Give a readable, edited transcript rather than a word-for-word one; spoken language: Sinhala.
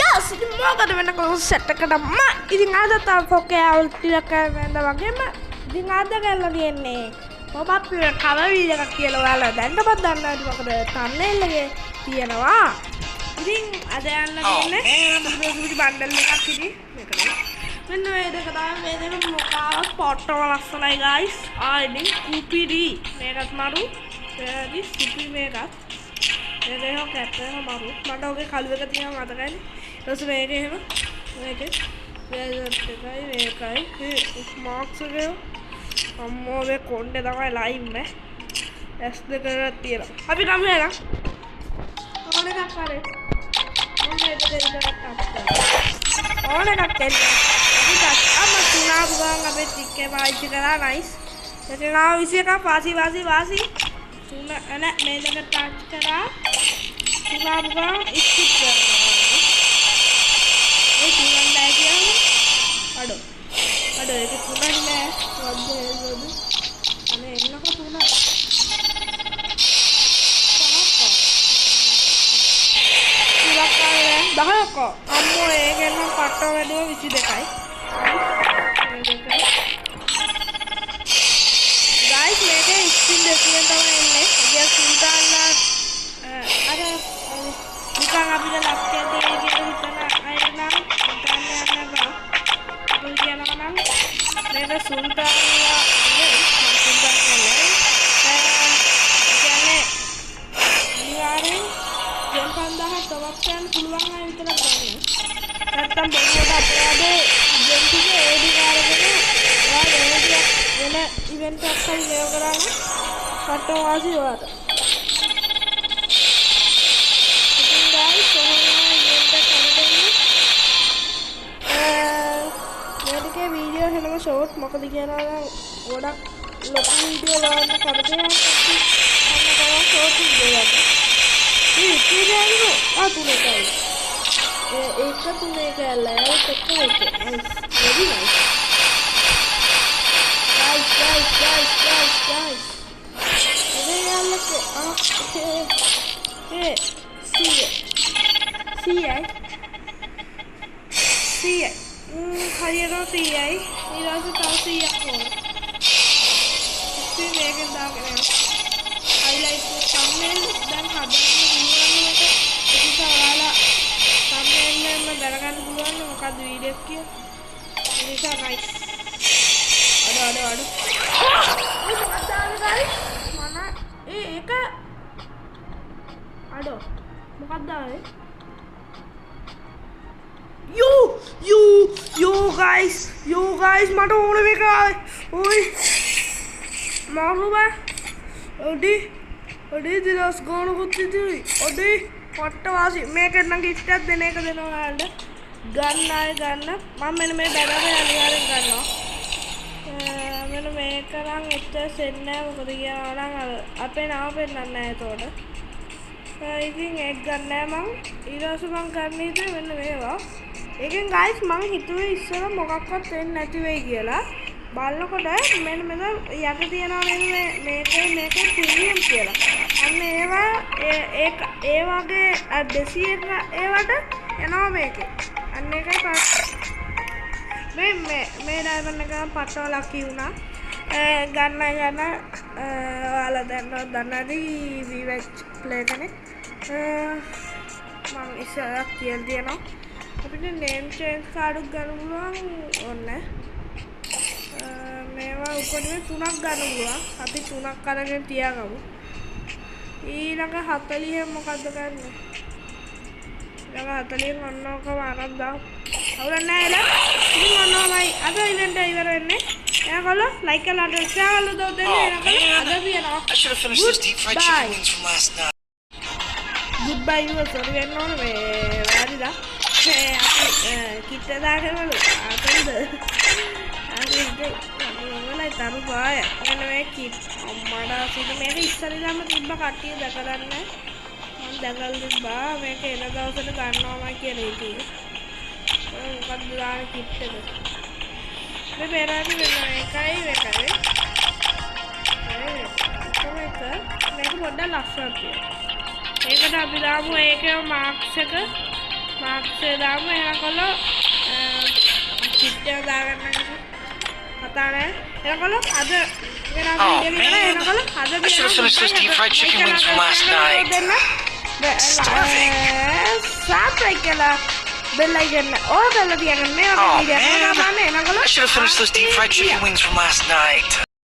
ගස්. ඉතින් මොකද වෙන කොහොම සෙට් එකට ම ඉතින් අද තව ෆෝකේ අවුල් ටිකක් වෙනද වගේම ඉතින් අද කරලා තියෙන්නේ පොප් අප් කවර් වීඩියෝ එකක් කියලා ඔයාලා දැනටමත් දන්නවා ඇති, මොකද තම්නේල් එකේ තියෙනවා. ඉතින් අද යන්න තියෙන්නේ සුපිරි බණ්ඩල් එකක්. ඉතින් මේක නේ, මෙන්න මේ දෙක තමයි. මේ දෙක මොකාවත් පොට්ටම ලස්සනයි ගයිස්. ආ ඉතින් කුපිරි මේකත් මරු, එයාදි සුපිරි මේකත්. මේක එහෙම කැප් එක මරු. මට ඔගේ කළු එක තියෙනවා මතකයිනේ. ඊට පස්සේ මේක එහෙම මේක මේකයි මේකයි මේ මාක්ස් එක. අම්මෝ, මේ කොණ්ඩේ තමයි ලයිම් නේ. ඇස් දෙක තියෙනවා. අපි ගමු එහෙනම් ඕන එකක්. හරි, මම මේ දෙක විතරක් අප් කරනවා. ඕන එකක් එන්න. අපි අම්ම තුන ආපු ගමන් අපේ ට්‍රික් එක පාවිච්චි කරා. නයිස්. එතන ආව 21 වාසි වාසි වාසි තුන නෑ, මේ දෙක ටච් කරා. තුන ආපු ගමන් ස්කිප් කරනවා. ඒ තුනක් නෑ කියන්නේ. අඩෝ අඩෝ, ඒක තුනක් නෑ. What the hell වද? අනේ එන්නකො තුනක් පහක් ආවා. තුනක් ආවේ නෑ, 10ක් ආවා. අම්මෝ, ඒකෙන් නම් පට්ට වැඩුව 22යි. මේ දෙකයි ගයිස්. මේකේ ස්පින් දෙකෙන් තමයි එන්නේ. ඒ කියන්නේ සුල්තාන්ලා අර නිකන් අපිට ලක් ඇති කියලා හිතන අය නම් හිතන්න යන්න බා. අපි කියනවා නම් මේක සුල්තාන්ලා නෙවෙයි, මම සුල්තාන් කියන්නේ. ඒ කියන්නේ අනිවාර්යෙන් ජෙම් 5000 ටොප් කරන්න පුළුවන් අය විතරක් ගන්න. නැත්තම් බොරුවට අපේ අද ජෙම් ටික ඒ ටික අරගෙන ඔයා වෙන ටිකක් වෙන ඉවෙන්ට් එකක් හරි මේව කරා නම් පට්ට වාසි ඔයාට. ඉතින් ගයිස්, කොහොම ඉවෙන්ට් එක කරන්නේ? මේ ටිකේ වීඩියෝ හෙනම ෂෝට්. මොකද කියනවා නම් ගොඩක් ලොකු වීඩියෝ බලන්න කැමති නම් කට්ටිය අන්න තමයි ෂෝට් වීඩියෝ ගන්න. මේ එකේ ගෑනු ආ තුන එකයි. ඒ ඒක තුන එක ඇල්ල ඒත් එක්කම එක. Nice, very nice. Guys guys guys guys guys. ඒ යාළුවෙක් ආ ඒ 100 100යි 100යි. හරියටම 100යි. ඊට පස්සේ තව 100ක් ඕන. ඉතින් මේකෙන් දාගෙන යනවා. හයිලයිට් තම්නේල් දැන් හදන්න පුළුවන් මට. ඒ නිසා ඔයාලා තම්නේල් එකම දැනගන්න පුළුවන් මොකද්ද වීඩියෝ එක කියලා. ඒ නිසා නයිස්. අඩෝ අඩෝ අඩෝ. ඔය මොකක්ද ආවේ ගයිස්? මම ඒ ඒක අඩෝ මොකක්ද ආවේ? යෝ යෝ යෝ ගයිස්, යෝ ගයිස්, මට ඕන මේක ආවේ. ඔයි මාරු බෑ. අඩේ අඩේ, 2000 ගානකුත් ඉතිරි. අඩේ පට්ට වාසි. මේකෙන් නම් ගිෆ්ට් එකක් දෙන එක දෙනවා ඔයාලට. ගන්න අය ගන්න. මම මෙන්න මේ බැනර් එක අනිවාර්යෙන් ගන්නවා. මෙන්න මේක නම් එච්චර සෙට් නෑ, මොකද කියනවා නම් අර අපේ නම පෙන්නන්නේ නෑ එතකොට. ඉතින් ඒක ගන්න නෑ මං. ඊට පස්සේ මං ගන්න හිතුවේ මෙන්න මේවා. ඒකෙන් ගයිස් මං හිතුවේ ඉස්සර මොකක්වත් වෙන්නේ නැති වෙයි කියලා. බලනකොට මෙන්න මෙතන යට තියෙනවා නේද මේ මේකේ මේකේ ප්‍රීමියම් කියලා. අන්න ඒවා ඒක ඒ වගේ 200 ඒවට එනවා මේකේ. අන්න ඒකයි පාස්. මේ මේ මේ ඩයමන්ඩ් එක නම් පට්ටව ලකි වුණා. ගන්න ගන්න ඔයාලා දන්නවා දන්නදී වීවැච් ප්ලේ කෙනෙක්. මං ඉස්සරහ කියලා තියෙනවා. අපිට නේම් චේන්ජ් කාඩුක් ගන්න පුළුවන් ඕනේ. මේවා උපරිම තුනක් ගන්න පුළුවන්. අපි තුනක් අරගෙන තියාගමු. ඊළඟ 40 මොකද්ද ගන්නෙ? ඊළඟ 40 ඔන්න ඔකම අරන් දාමු. අවුලක් නෑ එල. ඉතින් ඔන්න ඔහමයි අද ඉවෙන්ට් එක ඉවර වෙන්නේ. එහෙනම් ලයික් කරලා ෂෙයා කරලා උදව් දෙන්න. එහෙනම් අද තියෙනවා. I should have finished those deep fried Goodbye. chicken wings from last night. Good බයි කිව්වා සෝරි වෙන්න ඕන මේ වැරදිලා. මේ අපි කිට් එක දාගෙනවලු. අතන්ද? හරි ඉතින් මොනවයි තරු පාය. මෙන්න මේ කිට් අම්මඩා සිට මේක ඉස්සර ඉඳන්ම තිබ්බ කට්ටිය දැකලා නැහැ. මං දැකලා තිබ්බා මේක එන දවසට ගන්නවමයි කියලා හිතුවේ. ඔය මොකද්ද දාන කිට් එක? මේ පෙරාටි වෙන එකයි මේකයි. ඔය එක මේක පොඩ්ඩක් ලස්සනක් තියෙනවා. ඒකට අපි දාමු ඒකේ මාක්ස් එක. මාක්ස් එක දාමු. එහෙනම් කොල්ලෝ, කිට් එක දාගන්න කතා නෑ. එහෙනම් කොල්ලෝ, අද Oh, man. I should have finished those deep fried chicken wings from last night. Starving. Subscribe කරලා බෙල් අයිකන් ඕල් කරලා තියාගන්න මේ වගේ Oh, වීඩියෝ එකක් man. බලන්න. එහෙනම් කොල්ලෝ, I should have finished those deep fried chicken wings from last night.